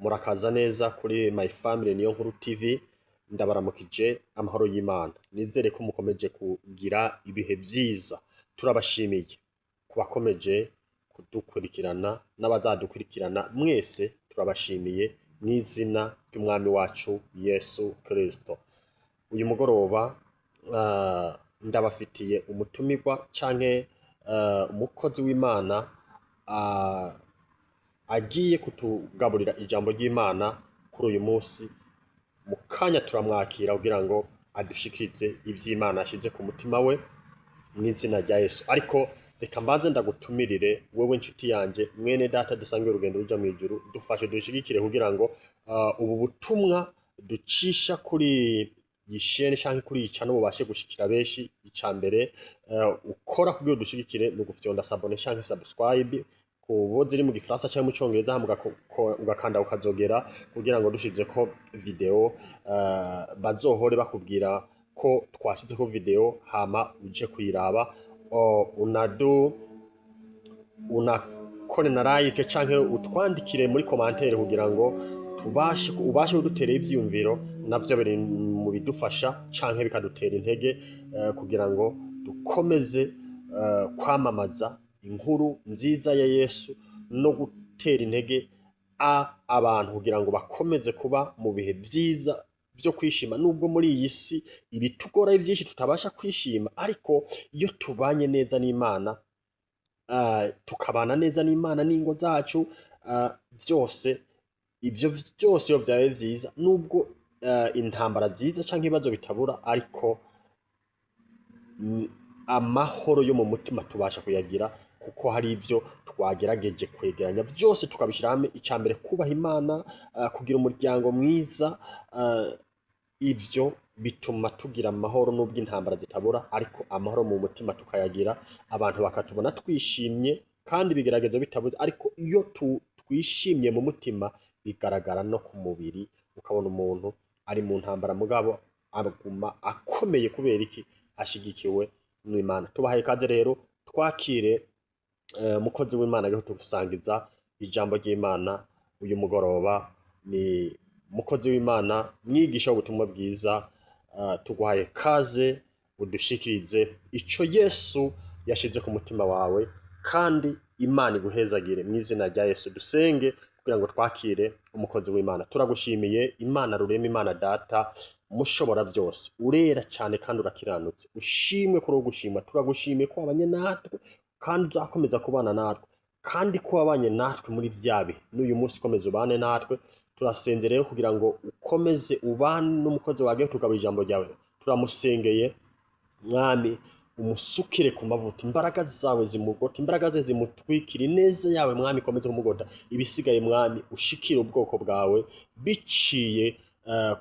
Murakaza neza kuri My Family Niyo Nkuru TV. Ndabaramukije amahoro y'Imana. Nizere ko mukomeje kugira ibihe vyiza. Turabashimiye kubakomeje kudukurikirana n'abazadukurikirana mwese, turabashimiye mw'izina ry'Umwami wacu Yesu Kristo. Uyu mugoroba ndabafitiye umutumirwa canke umukozi w'Imana agiye kutugaburira ijambo ry'Imana kuri uyu munsi. Mu kanya turamwakira kugira ngo adushikirize ivy'Imana yashize ku mutima we mw'izina rya Yesu. Ariko reka mbanze ndagutumirire wewe nshuti yanje, mwene data dusangiye urugendo ruja mw'ijuru, dufashe dushigikire kugira ngo ubu butumwa ducisha kuri iyi shene canke kuri iyi channel bubashe gushikira benshi. Ica mbere ukora kugira udushigikire ni ugufyonda s'abonner canke subscribe ku bo ziri mu Gifaransa canke mu Congereza, hama ugakanda ukazogera kugira ngo dushizeko video bazohore bakubwira ko twashizeko video, hama uje kuyiraba. Unadu unakore na like canke utwandikire muri commentaire kugira ngo tubashe ubashe kudutera ivyiyumviro, navyo biri mu bidufasha canke bikadutera intege kugira ngo dukomeze kwamamaza inkuru nziza ya Yesu no gutera intege abantu kugira ngo bakomeze kuba mu bihe vyiza vyo kwishima, nubwo muri iyi si ibitugora ari vyinshi tutabasha kwishima. Ariko iyo tubanye neza n'Imana, tukabana neza n'Imana n'ingo zacu, vyose ivyo vyose iyo vyabaye vyiza, nubwo intambara ziza canke ibibazo bitabura, ariko amahoro yo mu mutima tubasha kuyagira kuko hari ibyo twagerageje kwegeranya byose tukabishyira hamwe. Icya mbere, kubaha Imana, kugira umuryango mwiza, ibyo bituma tugira amahoro nubwo intambara zitabura, ariko amahoro mu mutima tukayagira, abantu bakatubona twishimye kandi ibigeragezo bitabuze. Ariko iyo twishimye mu mutima bigaragara no ku mubiri, ukabona umuntu ari mu ntambara mugabo aguma akomeye. Kubera iki? Ashigikiwe n'Imana. Tubahaye ikaze rero, twakire umukozi w'Imana ariho tugusangiza ijambo ry'Imana uyu mugoroba. Ni umukozi w'Imana, mwigisha w'ubutumwa bwiza. Tuguhaye kaze udushikirize ico Yesu yashize ku mutima wawe, kandi Imana iguhezagire mu izina rya Yesu. Dusenge kugira ngo twakire umukozi w'Imana. Turagushimiye Imana Rurema, Imana Data mushobora byose, urera cyane kandi urakiranutse. Ushimwe kuri uwo gushimwa. Turagushimiye ko wabanye natwe kandi uzakomeza kubana natwe, kandi ko wabanye natwe muri bya bihe, n'uyu munsi ukomeza ubane natwe. Turasenze rero kugira ngo ukomeze ubane n'umukozi wawe tugaba ijambo ryawe. Turamusengeye Mwami, umusukire ku mavuta, imbaraga zawe zimugota, imbaraga ze zimutwikira, ineza yawe Mwami ikomeze kumugota. Ibisigaye Mwami, ushikire ubwoko bwawe biciye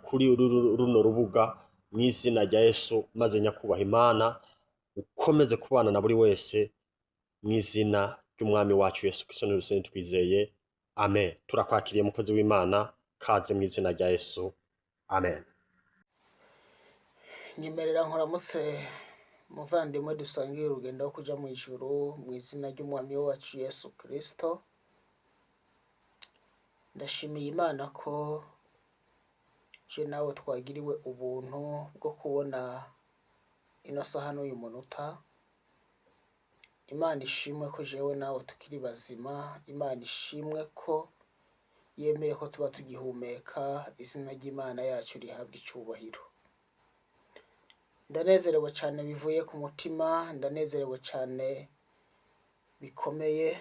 kuri runo rubuga mu izina rya Yesu. Maze Nyakubaha Imana, ukomeze kubana na buri wese mu izina ry'Umwami wacu Yesu Kristo n'urusenge twizeye, amen. Turakwakiriye mukozi w'Imana, kaze mu izina rya Yesu, amen. Nyemerera nkuramutse muvandimwe dusangiye urugendo rwo kuja mu ijuru mu izina ry'Umwami wacu Yesu Kristo. Ndashimiye Imana ko je nawe twagiriwe ubuntu bwo kubona ino saha n'uyu munota. Imana ishimwe ko jewe nawe tukiri bazima. Imana ishimwe ko yemeye ko tuba tugihumeka. Izina ry'Imana yacu rihabwa icubahiro. Ndanezerewe cyane bivuye ku mutima, ndanezerewe cyane bikomeye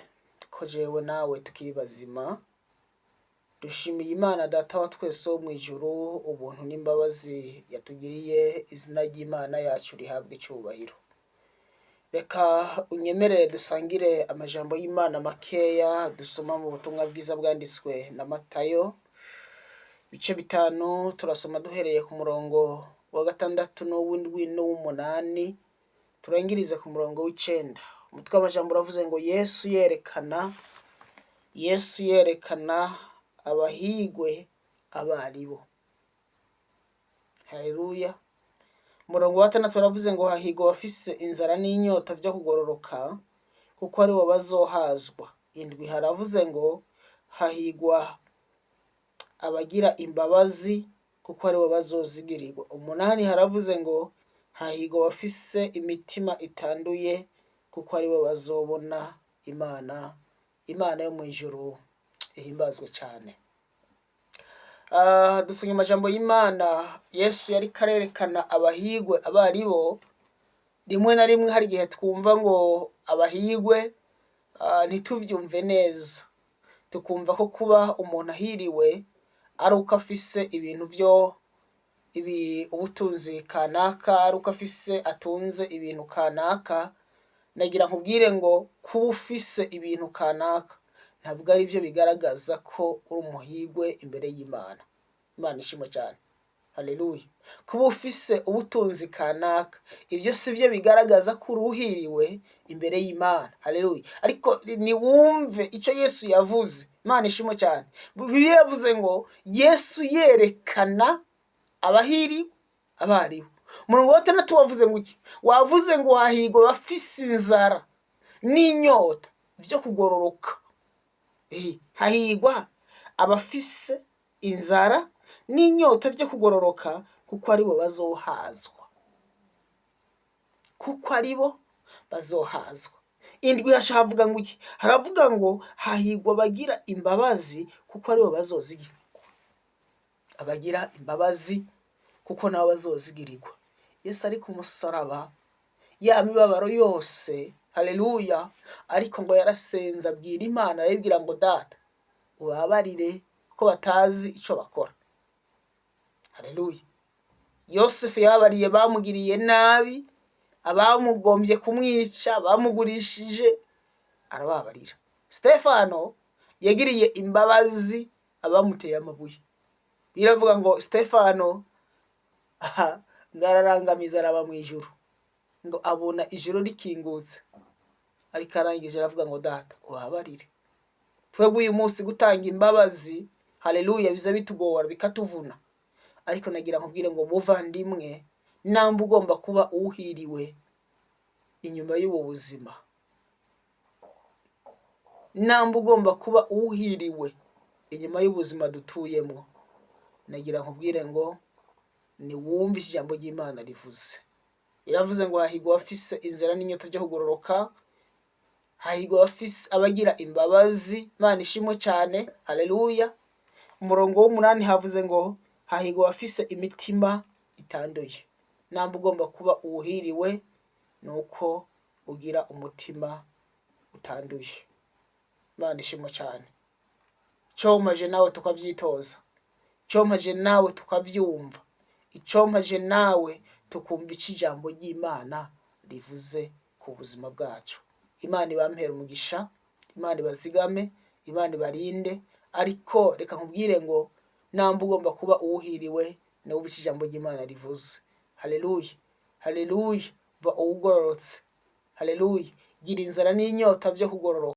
ko jewe nawe tukiri bazima. Dushimiye Imana Data wa twese wo mu ijuru ubuntu n'imbabazi yatugiriye. Izina ry'Imana yacu rihabwa icubahiro. Reka unyemerere dusangire amajambo y'Imana makeya dusoma mu butumwa bwiza bwanditswe na Matayo, ibice 5. Turasoma duhereye ku murongo wa 6 n'uw'indwi n'uw'umunani, turangirize ku murongo w'9. Umutwe w'amajambo uravuze ngo Yesu yerekana abahigwe abo ari bo. Haleluya! Umurongo wa 6 uravuze ngo hahigwa abafise inzara n'inyota vyo kugororoka, kuko aribo bazohazwa. 7 haravuze ngo hahigwa abagira imbabazi, kuko aribo bazozigirirwa. 8 haravuze ngo hahigwa abafise imitima itanduye, kuko aribo bazobona Imana. Imana yo mu ijuru ihimbazwe cyane. Dusoma amajambo y'Imana. Yesu yariko arerekana abahigwe abaribo. Rimwe na rimwe hari igihe twumva ngo abahigwe, ntituvyumve neza, tukumva ko kuba umuntu ahiriwe ari uko afise ibintu vyo ibi ubutunzi kanaka, ari uko afise atunze ibintu kanaka. Nagira nkubwire ngo kuba ufise ibintu kanaka ntabwo ari byo bigaragaza ko uri umuhigwe imbere y'Imana. Imana ishimwe cyane, haleluya. Kuba ufise ubutunzi kanaka, ibyo si byo bigaragaza ko uruhiriwe imbere y'Imana, haleluya. Ariko niwumve icyo Yesu yavuze. Imana ishimwe cyane. Bibiliya yavuze ngo Yesu yerekana abahiri abaribo. Umurongo wa 6 wavuze ngo iki? Wavuze ngo hahigwa abafise inzara n'inyota byo kugororoka. Hahigwa abafise inzara n'inyota byo kugororoka, kuko aribo bazohazwa, kuko aribo bazohazwa. 7 hasha havuga ngo iki? Haravuga ngo hahigwa abagira imbabazi, kuko aribo bazozigirirwa. Abagira imbabazi, kuko nabo bazozigirirwa. Yesu ari ku musaraba, ya mibabaro yose, haleluya, ariko ngo yarasenze, abwira Imana, arayibwira ngo Data, ubabarire ko batazi ico bakora. Haleluya. Yosefu yababariye bamugiriye nabi, abamugombye kumwica, bamugurishije, arababarira. Stefano yagiriye imbabazi abamuteye amabuye. Biravuga ngo Stefano aha ngo ararangamiza araba mu ijuru, ngo abona ijuru rikingutse, ariko arangije aravuga ngo Data, ubabarire. Twebwe uyu munsi gutanga imbabazi, haleluya, biza bitugora, bikatuvuna. Ariko nagira nkubwire ngo muvandimwe, namba ugomba kuba uhiriwe inyuma y'ubu buzima, namba ugomba kuba uhiriwe inyuma y'ubuzima dutuyemo, nagira nkubwire ngo niwumve ijambo ry'Imana rivuze. Iravuze ngo hahigwa abafise inzara n'inyota byo kugororoka, hahigwa abafise abagira imbabazi. Imana ishimwe cyane, haleluya. Umurongo w'8 havuze ngo hahigwa abafise imitima itanduye. Namba ugomba kuba uwuhiriwe, nuko ugira umutima utanduye. Imana ishimwe cyane. Icompaje nawe tukavyitoza, icompaje nawe tukavyumva, icompaje nawe tukumva ico ijambo ry'Imana rivuze ku buzima bwacu. Imana ibampera umugisha, Imana ibazigame, Imana ibarinde. Ariko reka nkubwire ngo namba ugomba kuba uwuhiriwe, nawe icyo ijambo ry'Imana rivuze. Haleluya, haleluya. Ba uwugororotse, haleluya. Gira inzara n'inyota byo kugororoka.